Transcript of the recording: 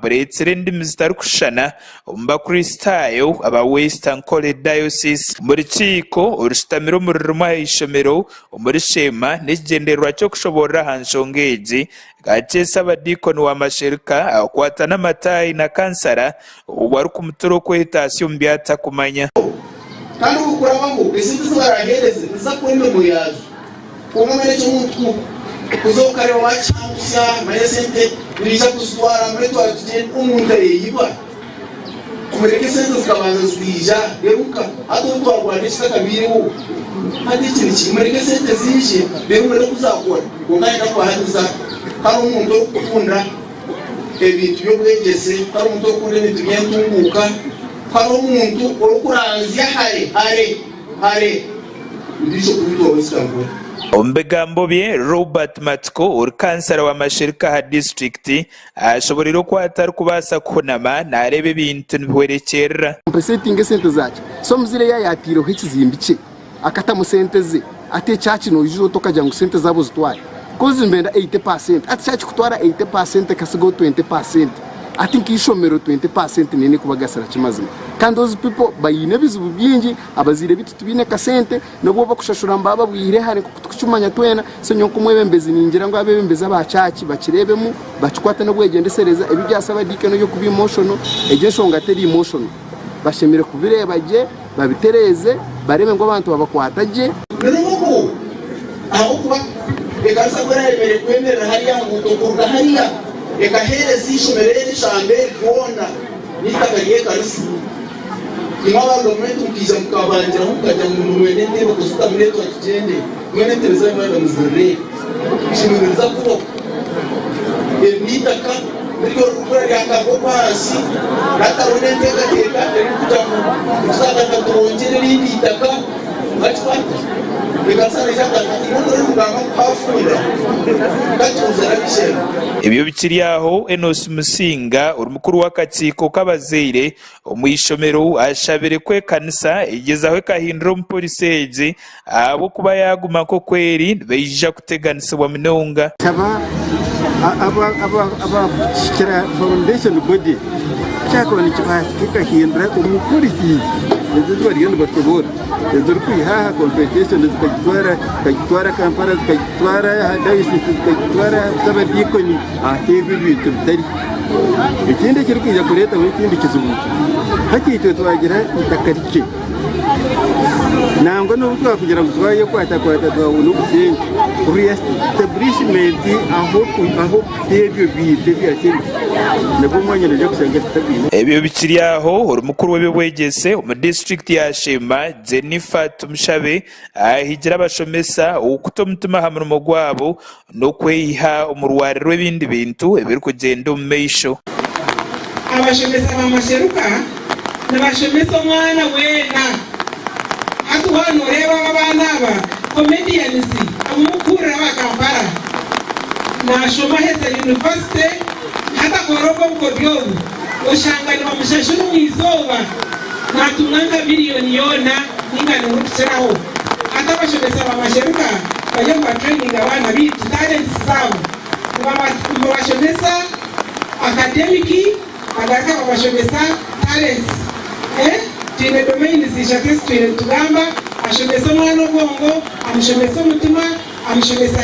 bureetsire endimi zitarikushushana omu Bakristaayo aba West Ankole Diocese. Omu rukiiko orushutamire omuri rimwe aha ishomero omuri Sheema n'ekigyendererwa ky'okushoboorora aha nshonga egi, Kakyesa abadiikoni wa Mashereka akwata n'amataahi na kansara obwo arikumutura okwetaasya omu bi atakumanya. Kandi orikurabaho, esente ezi baraaheereze niziza kukora emirimo yaazo. Kwonka mbwenu ekyo omuntu ku kuza okareeba waakihangusya, manya esente nibaija kuzitwara mbwenu twaba tugyenda omuntu ayeyiba. Mureke esente zikabanza zikaija reero nka hati obu twarwana ekitakabaireho hati eki niki mureke esente ziije reero murebe oku zaakora. Kwonka niinyenda kubahamiza hariho omuntu orikukunda ebintu by'obwegyese, hariho omuntu orikukunda ebintu by'entunguuka, hariho omuntu orikuranzya hare hare hare. Omu bigambo bye, Robert Matsiko ori kansara wa Mashereka aha disiturikiti ashoboreire oku atarikubaasa kuhunama nareeba ebintu nibihwerekyerera. Compensating esente zakye so omuzaire yaaba yateireho ekizimbi kye akatamu sente ze ati ekyaki noija ota okagira ngu sente zaabo ozitware coz nibenda 80% ati kyaki kutwara 80% ekasigaho 20% ati nkeishomero 20% neine kubagasira ki mazima kandi those people baine ebizibu bingi abazaire bitu Tibaine kasente, n'obu bakushashura nibaba babwihire hare nk'oku turikukimanya twena. So nyowe nk'omwebembezi ningira ngu abebembezi aba church bakireebemu, bakikwate n'obwegyendesereza. Ebi ebya Sabadiikoni eby'okuba emotional, egyo enshonga teri emotional. Bashemereire kubireeba gye, babitereeze, bareebe ngu abantu babakwata gye. Niruhugu, ahabw'okuba ekanisa ku eraayemereire kwemerera hariya aha nguuto kuruga hariya ekaheereza eishomero eri eshamba eri ryona n'eitaka ry'ekanisa. Imwe aba gavumenti mukaija mukabangiraho mukagira ngu nimwenda entebe kuzita mureetwa tugyende, mwena entebe zanyu mwaba muzirire. Kinu nibiza kubaho. Eri n'eitaka niryo ririkukura ryakarwa okwo ahansi hatariho n'enteekateeka erikugira ngu nituzagaruka turwongyere erindi itaka bakikwata. Ekanisa neija kugaruka imwe muriyo nimugamba ngu hafunda katubuuze n'ab'eishe-emwe. Ebyo bikiri aho, Enos Musinga ori mukuru w'akakiiko k'abazaire Omu ishomero ashabire ku ekanisa egyezaho ekahindura omu polisi egi ahabw'okuba yaaguma nk'oku eri nibaija kuteganisibwa munonga. Nshaba abakuhikira foundation body kyakuba nikibaasika ekahindura omu policies ezi ezibariyo nibashoboora ezirikwiha aha compensation zikagitwara Kampala zikagitwara aha diocese zikagitwara aha sabadiikoni Ate ebyo ebintu bitari. Ekindi ekirikwija kureetaho ekindi kizibu, hati itwe twagira eitaka rikye. Nangwa n'obu twakugira ngu twayekwatakwata twabona obusente, re-establishment ahu okuta ebyo bintu ebya sente, nabwo omwanya noija kushanga tutagwine. Ebyo bikiri aho, ori mukuru w'eby'obwegyese omu disiturikiti ya Sheema, Jennifer Tumushabe ahigire abashomesa okuta omutima aha murimo gwabo n'okweyiha omu rwari rw'ebindi bintu ebirikugyenda omu maisho. Abashomesa ba Masheruka nibashomesa omwana weena. Hati waaba nooreeba aba abaana aba comedians abu murikuhurira aba Kampala, naashoma aheza university hati akora obwo obukodyo obu, oshanga nibamushashura omu izooba naatunga nka miriyoni yoona nainga n'erikukiraho. Hati abashomesa ba Masheruka bariyo nibatraininga abaana baitu talents zaabo. Nibabashomesa academic bagaruka babashomesa talents. Twine domains ishatu ezi twine nitugamba, ashomesa omwana obwongo, amushomesa omutima, amushomesa.